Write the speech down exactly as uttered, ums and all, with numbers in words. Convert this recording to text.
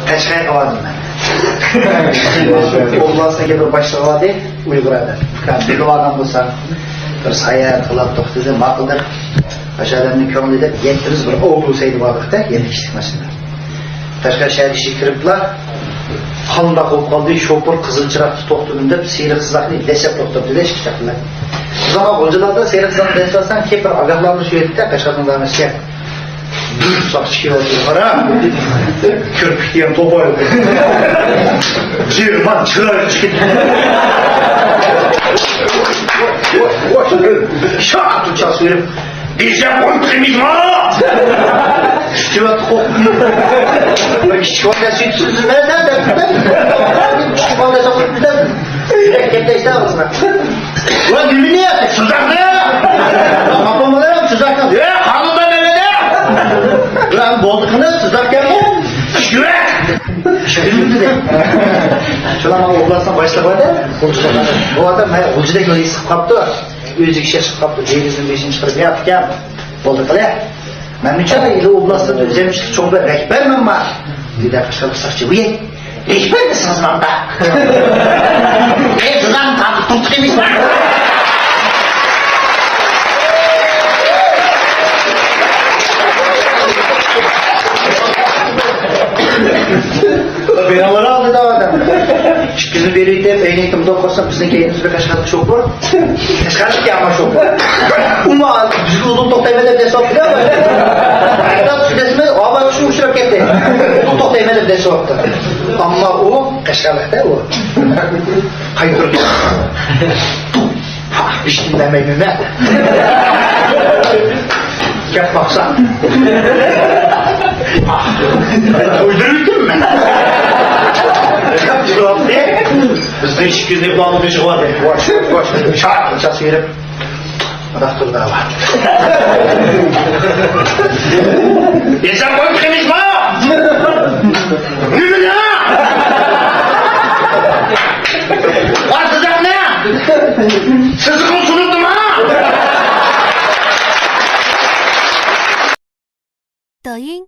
قەشقەرگە بارمەن. ئوبلاستنىڭكى بىر باشلىقى بار ئىدى، ئۇيغۇر ئادەم. ئۇكام، بىلىۋالغان بولساڭ، بىر ساياھەت قىلىپ توختىدى، ماقۇل دەپ. ئاشۇ ئادەمنىڭ كۆڭلى دەپ يەتتە بىز بىر ئوبلاس ھەيدىۋالدۇق-تە، يەتتە كىشىلىك ماشىنا. قەشقەر شەھەر ئىچىگە كىرىپلا، قانداق بولۇپ قالدى، شوپۇر قىزىل چىراغدا توختىدىم دەپ، سېرىق سىزىقنى دەسسەپ توختاتتى-دە، ئىككى چاقىلار. بۇ زامان غۇلجىلاردا سېرىق سىزىقنى دەسسەپ ئالساڭ، كېپىر ئاگاھلاندۇرۇش بېرىدۇ-دە، قەشقەرنىڭ زامانىسى. بىر ساقچى كېلىۋاتىدۇ، قارا. كىرپىك دېگەن توپايلىق. جىرمان چىرايلىق چىقىپ. شارت چاس بېرىپ، بىزدە قوي قىمىز بار. سۈتۈۋەت قوق. بىر كىچىك بالىدا سۈت سۈزمەسە دەپ. كىچىك بالىدا سوقۇپ دەپ. يۈرەك كەپتەشتە ئاغزىنا. ۋە نېمىنى؟ سۇزاقنى. ئاپام بىلەن سۇزاقنى. يا، قالما نېمىنى؟ بۇلار بولدى قىلىپ سۇزاقكەنمۇ؟ يۈرەك. شۇلار ماڭا ئوبلاستنىڭ باشلىقى بار-دە. بۇ ئادەم مانا غۇلجىدەك ھېس قىلىپ قاپتۇ. ئۆزى ئىشلەپ چىقىپ قاپتۇ، دېرىزىنىڭ بېشىنى چىقىرىپ، يا ئۇكام، بولدى قىلە. مەنمۇچە ئىلى ئوبلاستتا ئۆزەمچىلىك چوڭ بىر رەھبەرمەن بار. دېدى قەشقەرلىق ساقچى، ۋىي، رەھبەر دېسىڭىز ماندا. ئەي، دادام، تارتىپ تۇرۇپ قېلىمىز. بېرىڭلار دېدى ئادەم. ئىككى يۈز بېرىۋېتىپ، ئەينەكتە مۇنداق قارىسام، بىزنىڭ كەينىمىزدە قەشقەرلىك شوپۇر. قەشقەرلىك يامان شوپۇر. ئۇمۇ بىزگە ئۇدۇل توختايمەن دەپ دەسسەپتۇ. ھەتتا چۈشۈرەسىمىز، ئاۋاز شۇ ئۇچراپ كەتتى. ئۇدۇل توختايمەن دەپ دەسسەپتۇ. ئەمما ئۇ قەشقەرلىكتە ئۇ. قايتۇردى. ھېچ ئىندىمەيمەن. گەپ باقسا. تويدۇرۇۋېتىممەن. گەپ تۇرۇۋاتتى. بىزنىڭ ئىككى يۈز دېپلومنى بېشىغا ئالدى. ۋاش، ۋاش. شارت چاس بېرىپ. راستۇردا بار. يېسەم قويۇپ قېلىشما! نېمىنى؟ ئارتىزاقنى! سىزىقنى سۇنۇپتىما؟ 抖音、